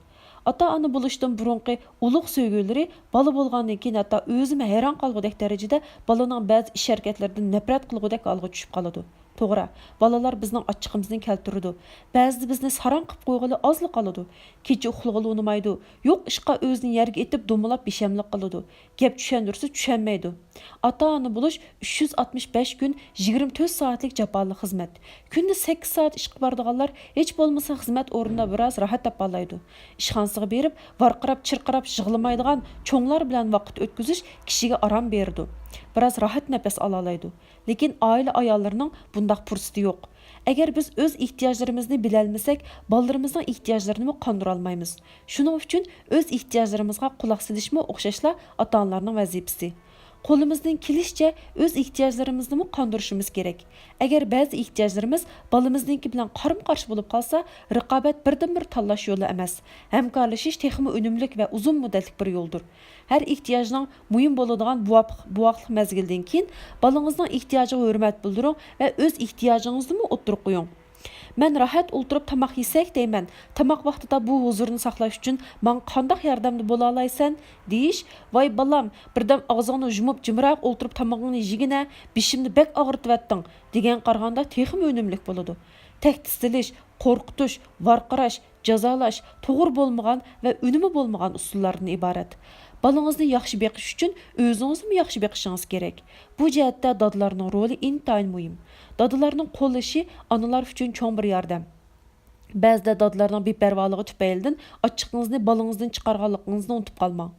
ئاتا-ئانا بولۇشتىن بۇرۇنقى ئۇلۇغ سۆيگۈلىرى بالا بولغاندىن كېيىن ھەتتا ئۆزىمۇ ھەيران قالغۇدەك دەرىجىدە بالىنىڭ بەزى ئىش-ھەرىكەتلىرىدىن نەپرەت قىلغۇدەك ھالغا چۈشۈپ قالىدۇ. توغرا، بالىلار بىزنىڭ ئاچچىقىمىزنى كەلتۈرىدۇ. بەزىدە بىزنى ساراڭ قىلىپ قويغىلى ئازلا قالىدۇ. كېچە ئۇخلىغىلى ئۇنىمايدۇ. يوق ئىشقا ئۆزىنى يەرگە ئېتىپ دومىلاپ بىشەملىك قىلىدۇ. گەپ چۈشەندۈرسە چۈشەنمەيدۇ. ئاتا-ئانا بولۇش ئۈچ يۈز ئاتمىش بەش كۈن، يىگىرمە تۆت سائەتلىك جاپالىق خىزمەت. كۈندە سەككىز سائەت ئىشقا بارىدىغانلار ھېچ بولمىسا خىزمەت ئورنىدا بىراز راھەت تاپالايدۇ. ئىشخانىسىغا بېرىپ، ۋارقىراپ-چىرقىراپ يىغلىمايدىغان، چوڭلار بىلەن ۋاقىت ئۆتكۈزۈش كىشىگە ئارام بېرىدۇ. بىراز راھەت نەپەس ئالالايدۇ. لېكىن ئائىلە ئاياللىرىنىڭ بۇنداق پۇرسىتى يوق. ئەگەر بىز ئۆز ئېھتىياجلىرىمىزنى بىلەلمىسەك، بالىلىرىمىزنىڭ ئېھتىياجلىرىنىمۇ قاندۇرالمايمىز. شۇنىڭ ئۈچۈن ئۆز ئېھتىياجلىرىمىزغا قۇلاق سېلىشمۇ ئوخشاشلا ئاتا-ئانىلارنىڭ ۋەزىپىسى. قولىمىزدىن كېلىشىچە ئۆز ئېھتىياجلىرىمىزنىمۇ قاندۇرۇشىمىز كېرەك. ئەگەر بەزى ئېھتىياجلىرىمىز بالىمىزنىڭكى بىلەن قارىمۇ-قارشى بولۇپ قالسا، رىقابەت بىردىنبىر تاللاش يولى ئەمەس. ھەمكارلىشىش تېخىمۇ ئۈنۈملۈك ۋە ئۇزۇن مۇددەتلىك بىر يولدۇر. ھەر ئېھتىياجنىڭ مۇھىم بولىدىغان بوۋاق-، بوۋاقلىق مەزگىلىدىن كېيىن بالىڭىزنىڭ ئېھتىياجىغا ھۆرمەت بىلدۈرۈڭ ۋە ئۆز ئېھتىياجىڭىزنىمۇ ئوتتۇرىغا قويۇڭ. مەن راھەت ئولتۇرۇپ تاماق يېسەك دەيمەن، تاماق ۋاقتىدا بۇ ھۇزۇرنى ساقلاش ئۈچۈن ماڭا قانداق ياردەمدە بولالايسەن؟ دېيىش، ۋاي بالام، بىردەم ئاغزىڭنى يۇمۇپ جىمراق ئولتۇرۇپ تامىقىڭنى يېگىنە، بېشىمنى بەك ئاغرىتىۋەتتىڭ، دېگەنگە قارىغاندا تېخىمۇ ئۈنۈملۈك بولىدۇ. تەھدىت سېلىش، قورقۇتۇش، ۋارقىراش، جازالاش توغرا بولمىغان ۋە ئۈنۈمى بولمىغان ئۇسۇللاردىن ئىبارەت. بالىڭىزنى ياخشى بېقىش ئۈچۈن ئۆزىڭىزنىمۇ ياخشى بېقىشىڭىز كېرەك. بۇ جەھەتتە دادىلارنىڭ رولى ئىنتايىن مۇھىم. دادىلارنىڭ قوللىشى ئانىلار ئۈچۈن چوڭ بىر ياردەم. بەزىدە دادىلارنىڭ بىپەرۋالىقى تۈپەيلىدىن ئاچچىقىڭىزنى بالىڭىزدىن چىقارغانلىقىڭىزنى ئۇنتۇپ قالماڭ.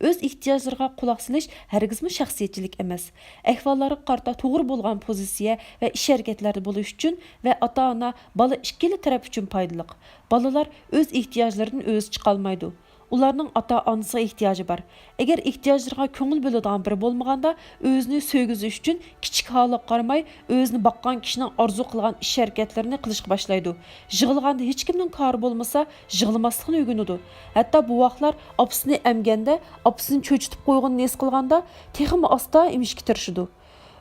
ئۆز ئېھتىياجلىرىغا قۇلاق سېلىش ھەرگىزمۇ شەخسىيەتچىلىك ئەمەس. ئەھۋاللارغا قارىتا توغرا بولغان پوزىتسىيە ۋە ئىش-ھەرىكەتلەردە بولۇش ئۈچۈن ۋە ئاتا-ئانا، بالا ئىككىلا تەرەپ ئۈچۈن پايدىلىق. بالىلار ئۆز ئېھتىياجلىرىدىن ئۆزى چىقالمايدۇ. ئۇلارنىڭ ئاتا-ئانىسىغا ئېھتىياجى بار. ئەگەر ئېھتىياجلىرىغا كۆڭۈل بۆلىدىغان بىرى بولمىغاندا، ئۆزىنى سۆيگۈزۈش ئۈچۈن كىچىك ھالىغا قارىماي، ئۆزىنى باققان كىشىنىڭ ئارزۇ قىلغان ئىش-ھەرىكەتلىرىنى قىلىشقا باشلايدۇ. يىغلىغاندا ھېچكىمنىڭ كارى بولمىسا، يىغلىماسلىقنى ئۆگىنىدۇ. ھەتتا بوۋاقلار ئاپىسىنى ئەمگەندە، ئاپىسىنى چۆچۈتۈپ قويغىنىنى ھېس قىلغاندا، تېخىمۇ ئاستا ئېمىشكە تىرىشىدۇ.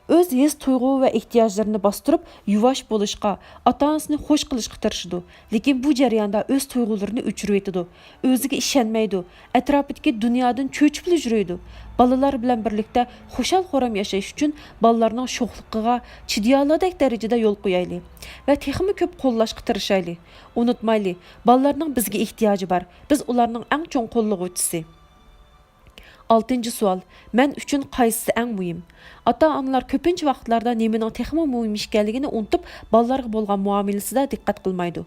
ئۆز ھېس-تۇيغۇ ۋە ئېھتىياجلىرىنى باستۇرۇپ، يۇۋاش بولۇشقا، ئاتا-ئانىسىنى خوش قىلىشقا تىرىشىدۇ. لېكىن بۇ جەرياندا ئۆز تۇيغۇلىرىنى ئۆچۈرۈۋېتىدۇ. ئۆزىگە ئىشەنمەيدۇ. ئەتراپىدىكى دۇنيادىن چۆچۈپلا يۈرىدۇ. بالىلار بىلەن بىرلىكتە خۇشال-خۇرام ياشاش ئۈچۈن بالىلارنىڭ شوخلۇقىغا چىدىيالىدەك دەرىجىدە يول قويايلى ۋە تېخىمۇ كۆپ قوللاشقا تىرىشايلى. ئۇنتۇمايلى، بالىلارنىڭ بىزگە ئېھتىياجى بار. بىز ئۇلارنىڭ ئەڭ چوڭ قوللىغۇچىسى. ئالتىنچى سوئال، مەن ئۈچۈن قايسىسى ئەڭ مۇھىم؟ ئاتا-ئانىلار كۆپىنچە ۋاقىتلاردا نېمىنىڭ تېخىمۇ مۇھىم ئىكەنلىكىنى ئۇنتۇپ، بالىلارغا بولغان مۇئامىلىسىدە دىققەت قىلمايدۇ.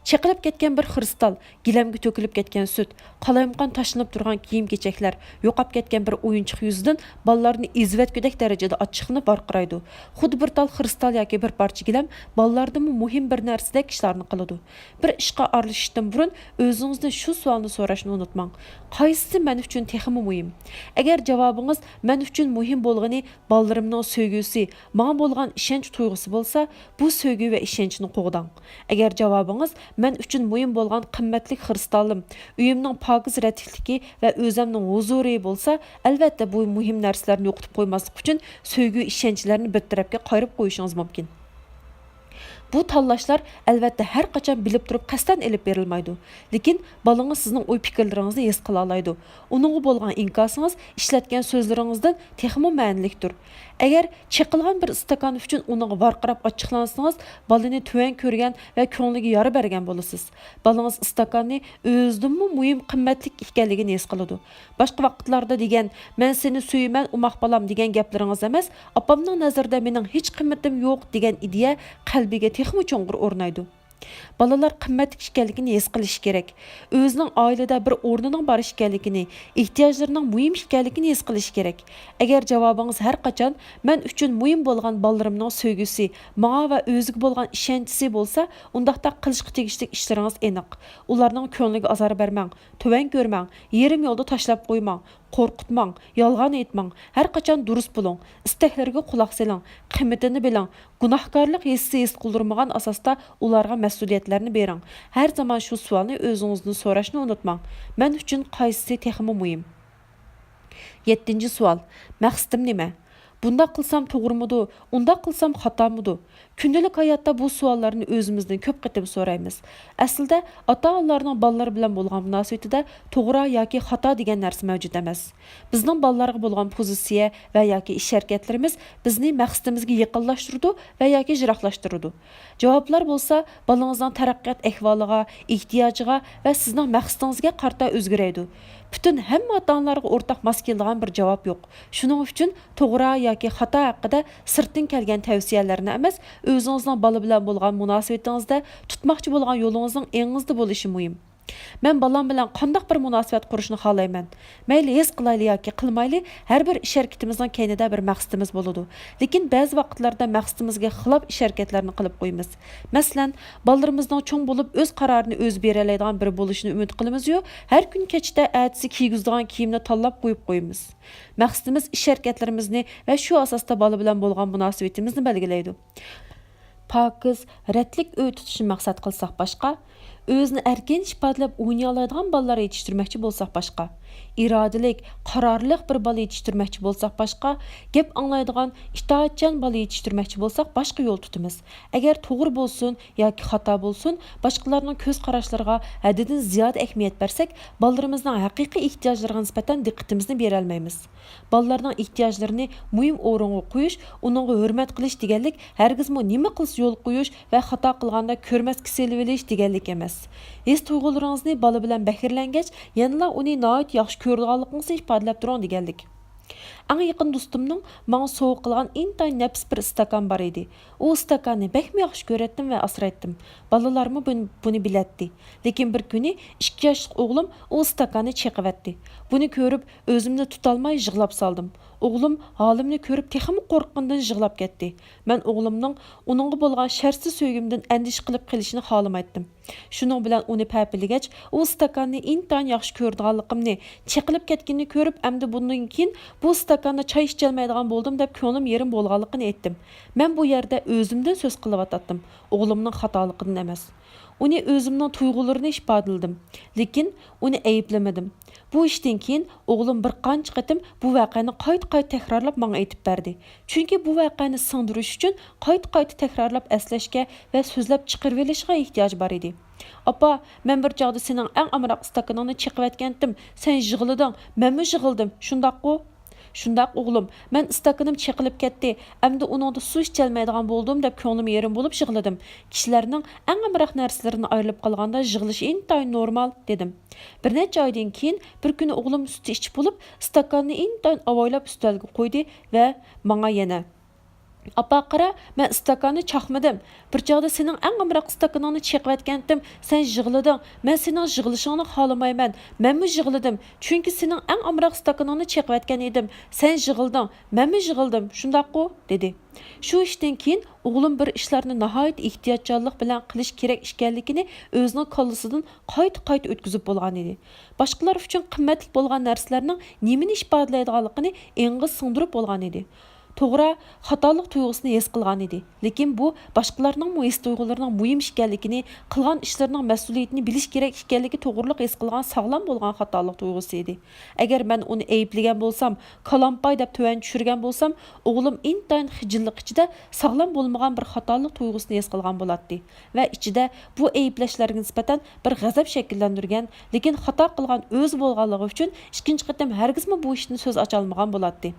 چېقىلىپ كەتكەن بىر خرۇستال، گىلەمگە تۆكۈلۈپ كەتكەن سۈت، قالايمىقان تاشلىنىپ تۇرغان كىيىم-كېچەكلەر، يوقاپ كەتكەن بىر ئويۇنچۇق يۈزىدىن بالىلارنى ئېزىۋەتكۈدەك دەرىجىدە ئاچچىقلىنىپ ۋارقىرايدۇ. خۇددى بىر تال خرۇستال ياكى بىر پارچە گىلەم بالىلاردىنمۇ مۇھىم بىر نەرسىدەك ئىشلارنى قىلىدۇ. بىر ئىشقا ئارىلىشىشتىن بۇرۇن ئۆزىڭىزدىن شۇ سوئالنى سوراشنى ئۇنتۇماڭ، قايسىسى مەن ئۈچۈن تېخىمۇ مۇھىم؟ ئەگەر جاۋابىڭىز مەن ئۈچۈن مۇھىم بولغىنى بالىلىرىمنىڭ سۆيگۈسى، ماڭا بولغان ئىشەنچ تۇيغۇسى بولسا، بۇ سۆيگۈ ۋە ئىشەنچنى قوغداڭ. ئەگەر جاۋابىڭىز مەن ئۈچۈن مۇھىم بولغان قىممەتلىك خرۇستالىم، ئۆيۈمنىڭ پاكىز رەتلىكلىكى ۋە ئۆزەمنىڭ ھۇزۇرى بولسا، ئەلۋەتتە بۇ مۇھىم نەرسىلەرنى يوقىتىپ قويماسلىق ئۈچۈن سۆيگۈ ئىشەنچلەرنى بىر تەرەپكە قايرىپ قويۇشىڭىز مۇمكىن. بۇ تاللاشلار، ئەلۋەتتە، ھەر قاچان بىلىپ تۇرۇپ قەستەن ئېلىپ بېرىلمايدۇ. لېكىن بالىڭىز سىزنىڭ ئوي-پىكىرلىرىڭىزنى ھېس قىلالايدۇ. ئۇنىڭغا بولغان ئىنكاسىڭىز ئىشلەتكەن سۆزلىرىڭىزدىن تېخىمۇ مەنىلىكتۇر. ئەگەر چېقىلغان بىر ئىستاكان ئۈچۈن ئۇنىڭغا ۋارقىراپ ئاچچىقلانسىڭىز، بالىنى تۆۋەن كۆرگەن ۋە كۆڭلىگە يارا بەرگەن بولىسىز. بالىڭىز ئىستاكاننى ئۆزىدىنمۇ مۇھىم قىممەتلىك ئىكەنلىكىنى ھېس قىلىدۇ. باشقا ۋاقىتلاردا دېگەن، مەن سېنى سۆيىمەن، ئوماق بالام دېگەن گەپلىرىڭىز ئەمەس، ئاپامنىڭ نەزىرىدە مېنىڭ ھېچ قىممىتىم يوق دېگەن ئىدىيە قەلبىگە تېخىمۇ چوڭقۇر ئورنايدۇ. بالىلار قىممەتلىك ئىكەنلىكىنى ھېس قىلىشى كېرەك. ئۆزىنىڭ ئائىلىدە بىر ئورنىنىڭ بار ئىكەنلىكىنى، ئېھتىياجلىرىنىڭ مۇھىم ئىكەنلىكىنى ھېس قىلىشى كېرەك. ئەگەر جاۋابىڭىز ھەر قاچان «مەن ئۈچۈن مۇھىم بولغان بالىلىرىمنىڭ سۆيگۈسى، ماڭا ۋە ئۆزىگە بولغان ئىشەنچىسى» بولسا، ئۇنداقتا قىلىشقا تېگىشلىك ئىشلىرىڭىز ئېنىق. ئۇلارنىڭ كۆڭلىگە ئازار بەرمەڭ، تۆۋەن كۆرمەڭ، يېرىم يولدا تاشلاپ قويماڭ، قورقۇتماڭ، يالغان ئېيتماڭ، ھەر قاچان دۇرۇس بولۇڭ، ئىستەكلىرىگە قۇلاق سېلىڭ، قىممىتىنى بىلىڭ، گۇناھكارلىق ھېسسى ھېس قىلدۇرمىغان ئاساستا ئۇلارغا مەسئۇلىيەتلەرنى بېرىڭ. ھەر زامان شۇ سوئالنى ئۆزىڭىزدىن سوراشنى ئۇنتۇماڭ، مەن ئۈچۈن قايسىسى تېخىمۇ مۇھىم؟ يەتتىنچى سوئال، مەقسىتىم نېمە؟ بۇنداق قىلسام توغرىمىدۇ، ئۇنداق قىلسام خاتامىدۇ؟ كۈندىلىك ھاياتتا بۇ سوئاللارنى ئۆزىمىزدىن كۆپ قېتىم سورايمىز. ئەسلىدە، ئاتا-ئانىلارنىڭ بالىلىرى بىلەن بولغان مۇناسىۋىتىدە توغرا ياكى خاتا دېگەن نەرسە مەۋجۇت ئەمەس. بىزنىڭ بالىلارغا بولغان پوزىتسىيە ۋە ياكى ئىش-ھەرىكەتلىرىمىز بىزنى مەقسىتىمىزگە يېقىنلاشتۇرىدۇ ۋە ياكى يىراقلاشتۇرىدۇ. جاۋابلار بولسا، بالىڭىزنىڭ تەرەققىيات ئەھۋالىغا، ئېھتىياجىغا ۋە سىزنىڭ مەقسىتىڭىزگە قارىتا ئۆزگىرەيدۇ. پۈتۈن ھەممە ئاتا-ئانىلارغا ئورتاق ماس كېلىدىغان بىر جاۋاب يوق. شۇنىڭ ئۈچۈن توغرا ياكى خاتا ھەققىدە سىرتتىن كەلگەن تەۋسىيەلەرنى ئەمەس، ئۆزىڭىزنىڭ بالا بىلەن بولغان مۇناسىۋىتىڭىزدە تۇتماقچى بولغان يولىڭىزنىڭ ئېڭىڭىزدا بولۇشى مۇھىم. مەن بالام بىلەن قانداق بىر مۇناسىۋەت قۇرۇشنى خالايمەن؟ مەيلى ھېس قىلايلى ياكى قىلمايلى، ھەر بىر ئىش-ھەرىكىتىمىزنىڭ كەينىدە بىر مەقسىتىمىز بولىدۇ. لېكىن بەزى ۋاقىتلاردا مەقسىتىمىزگە خىلاپ ئىش-ھەرىكەتلەرنى قىلىپ قويىمىز. مەسىلەن، بالىلىرىمىزنىڭ چوڭ بولۇپ ئۆز قارارىنى ئۆزى بېرەلەيدىغان بىرى بولۇشىنى ئۈمىد قىلىمىز-يۇ، ھەر كۈنى كەچتە ئەتىسى كىيگۈزىدىغان كىيىمنى تاللاپ قويۇپ قويىمىز. مەقسىتىمىز ئىش-ھەرىكەتلىرىمىزنى ۋە شۇ ئاساستا بالا بىلەن بولغان مۇناسىۋىتىمىزنى بەلگىلەيدۇ. پاكىز، رەتلىك ئۆي تۇتۇشنى مەقسەت قىلساق باشقا، ئۆزىنى ئەركىن ئىپادىلەپ ئوينىيالايدىغان بالىلار يېتىشتۈرمەكچى بولساق باشقا، ئىرادىلىك، قارارلىق بىر بالا يېتىشتۈرمەكچى بولساق باشقا، گەپ ئاڭلايدىغان، ئىتائەتچان بالا يېتىشتۈرمەكچى بولساق باشقا يول تۇتىمىز. ئەگەر توغرا بولسۇن ياكى خاتا بولسۇن، باشقىلارنىڭ كۆز قاراشلىرىغا ھەددىدىن زىيادە ئەھمىيەت بەرسەك، بالىلىرىمىزنىڭ ھەقىقىي ئېھتىياجلىرىغا نىسبەتەن دىققىتىمىزنى بېرەلمەيمىز. بالىلارنىڭ ئېھتىياجلىرىنى مۇھىم ئورۇنغا قويۇش، ئۇنىڭغا ھۆرمەت قىلىش دېگەنلىك ھەرگىزمۇ نېمە قىلسا يول قويۇش ۋە خاتا قىلغاندا كۆرمەسكە سېلىۋېلىش دېگەنلىك ئەمەس. ھېس-تۇيغۇلىرىڭىزنى بالا بىلەن بەھرىلەنگەچ، يەنىلا ئۇنى ناھايىتى ياخشى كۆرىدىغانلىقىڭىزنى ئىپادىلەپ تۇرۇڭ دېگەنلىك. ئەڭ يېقىن دوستۇمنىڭ ماڭا سوۋغا قىلغان ئىنتايىن نەپىس بىر ئىستاكان بار ئىدى. ئۇ ئىستاكاننى بەكمۇ ياخشى كۆرەتتىم ۋە ئاسرايتتىم. بالىلارمۇ بۇنى، بۇنى بىلەتتى. لېكىن بىر كۈنى ئىككى ياشلىق ئوغلۇم ئۇ ئىستاكاننى چېقىۋەتتى. بۇنى كۆرۈپ، ئۆزۈمنى تۇتالماي يىغلاپ سالدىم. ئوغلۇم ھالىمنى كۆرۈپ تېخىمۇ قورققىنىدىن يىغلاپ كەتتى. مەن ئوغلۇمنىڭ ئۇنىڭغا بولغان شەرتسىز سۆيگۈمدىن ئەندىشە قىلىپ قېلىشىنى خالىمايتتىم. شۇنىڭ بىلەن ئۇنى پەپىلىگەچ، ئۇ ئىستاكاننى ئىنتايىن ياخشى كۆرىدىغانلىقىمنى، چېقىلىپ كەتكىنىنى كۆرۈپ، ئەمدى بۇندىن كېيىن بۇ ئىستاكاندا چاي ئىچەلمەيدىغان بولدۇم دەپ كۆڭلۈم يېرىم بولغانلىقىنى ئېيتتىم. مەن بۇ يەردە ئۆزۈمدىن سۆز قىلىۋاتاتتىم، ئوغلۇمنىڭ خاتالىقىدىن ئەمەس. ئۇنى ئۆزۈمنىڭ تۇيغۇلىرىنى ئىپادىلىدىم، لېكىن ئۇنى ئەيىبلىمىدىم. بۇ ئىشتىن كېيىن ئوغلۇم بىر قانچە قېتىم بۇ ۋەقەنى قايتا-قايتا تەكرارلاپ ماڭا ئېيتىپ بەردى. چۈنكى بۇ ۋەقەنى سىڭدۈرۈش ئۈچۈن قايتا-قايتا تەكرارلاپ ئەسلەشكە ۋە سۆزلەپ چىقىرىۋېلىشقا ئېھتىياج بار ئىدى. «ئاپا، مەن بىر چاغدا سېنىڭ ئەڭ ئامراق ئىستاكىنىڭنى چېقىۋەتكەنتىم، سەن يىغلىدىڭ، مەنمۇ يىغلىدىم، شۇنداققۇ؟» «شۇنداق، ئوغلۇم، مەن ئىستاكىنىم چېقىلىپ كەتتى، ئەمدى ئۇنىڭدا سۇ ئىچەلمەيدىغان بولدۇم» دەپ كۆڭلۈم يېرىم بولۇپ يىغلىدىم. كىشىلەرنىڭ ئەڭ ئامراق نەرسىلىرىدىن ئايرىلىپ قالغاندا يىغلىشى ئىنتايىن نورمال، دېدىم. بىر نەچچە ئايدىن كېيىن بىر كۈنى ئوغلۇم سۈتى ئىچىپ بولۇپ، ئىستاكاننى ئىنتايىن ئاۋايلاپ ئۈستەلگە قويدى ۋە ماڭا يەنە، «ئاپا، قارا، مەن ئىستاكاننى چاقمىدىم. بىر چاغدا سېنىڭ ئەڭ ئامراق ئىستاكىنىڭنى چېقىۋەتكەنتىم، سەن يىغلىدىڭ. مەن سېنىڭ يىغلىشىڭنى خالىمايمەن. مەنمۇ يىغلىدىم، چۈنكى سېنىڭ ئەڭ ئامراق ئىستاكىنىڭنى چېقىۋەتكەن ئىدىم. سەن يىغلىدىڭ، مەنمۇ يىغلىدىم، شۇنداققۇ؟» دېدى. شۇ ئىشتىن كېيىن ئوغلۇم بىر ئىشلارنى ناھايىتى ئېھتىياتچانلىق بىلەن قىلىش كېرەك ئىكەنلىكىنى ئۆزىنىڭ كاللىسىدىن قايتا-قايتا ئۆتكۈزۈپ بولغان ئىدى. باشقىلار ئۈچۈن قىممەتلىك بولغان نەرسىلەرنىڭ نېمىنى ئىپادىلەيدىغانلىقىنى ئېڭىغا سىڭدۈرۈپ بولغان ئىدى. توغرا، خاتالىق تۇيغۇسىنى ھېس قىلغان ئىدى. لېكىن بۇ باشقىلارنىڭمۇ ھېس-تۇيغۇلىرىنىڭ مۇھىم ئىكەنلىكىنى، قىلغان ئىشلىرىنىڭ مەسئۇلىيىتىنى بىلىش كېرەك ئىكەنلىكى توغرۇلۇق ھېس قىلغان ساغلام بولغان خاتالىق تۇيغۇسى ئىدى. ئەگەر مەن ئۇنى ئەيىبلىگەن بولسام، «كالامپاي» دەپ تۆۋەن چۈشۈرگەن بولسام، ئوغلۇم ئىنتايىن خىجىللىق ئىچىدە ساغلام بولمىغان بىر خاتالىق تۇيغۇسىنى ھېس قىلغان بولاتتى ۋە ئىچىدە بۇ ئەيىبلەشلەرگە نىسبەتەن بىر غەزەپ شەكىللەندۈرگەن، لېكىن خاتا قىلغان ئۆزى بولغانلىقى ئۈچۈن ئىككىنچى قېتىم ھەرگىزمۇ بۇ ئىشتىن سۆز ئاچالمىغان بولاتتى.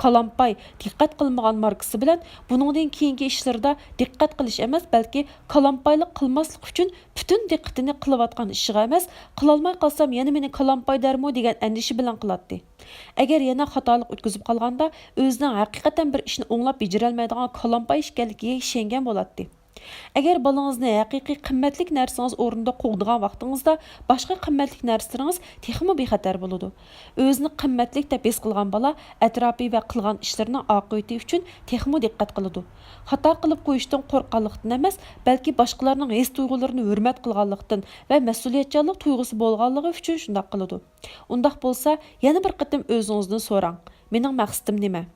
كالامپاي دىققەت قىلمىغان ماركىسى بىلەن بۇنىڭدىن كېيىنكى ئىشلىرىدا دىققەت قىلىش ئەمەس، بەلكى كالامپايلىق قىلماسلىق ئۈچۈن پۈتۈن دىققىتىنى قىلىۋاتقان ئىشىغا ئەمەس، قىلالماي قالسام يەنە مېنى كالامپاي دەرمۇ دېگەن ئەندىشە بىلەن قىلاتتى. ئەگەر يەنە خاتالىق ئۆتكۈزۈپ قالغاندا، ئۆزىنىڭ ھەقىقەتەن بىر ئىشنى ئوڭلاپ بېجىرەلمەيدىغان كالامپاي ئىكەنلىكىگە ئىشەنگەن بولاتتى. ئەگەر بالىڭىزنى ھەقىقىي قىممەتلىك نەرسىڭىز ئورنىدا قوغدىغان ۋاقتىڭىزدا، باشقا قىممەتلىك نەرسىلىرىڭىز تېخىمۇ بىخەتەر بولىدۇ. ئۆزىنى قىممەتلىك دەپ ھېس قىلغان بالا ئەتراپى ۋە قىلغان ئىشلىرىنىڭ ئاقىۋىتى ئۈچۈن تېخىمۇ دىققەت قىلىدۇ. خاتا قىلىپ قويۇشتىن قورققانلىقتىن ئەمەس، بەلكى باشقىلارنىڭ ھېس تۇيغۇلىرىنى ھۆرمەت قىلغانلىقتىن ۋە مەسئۇلىيەتچانلىق تۇيغۇسى بولغانلىقى ئۈچۈن شۇنداق قىلىدۇ. ئۇنداق بولسا، يەنە بىر قېتىم ئۆزىڭىزدىن سوراڭ، مېنىڭ مەقسىتىم نېمە؟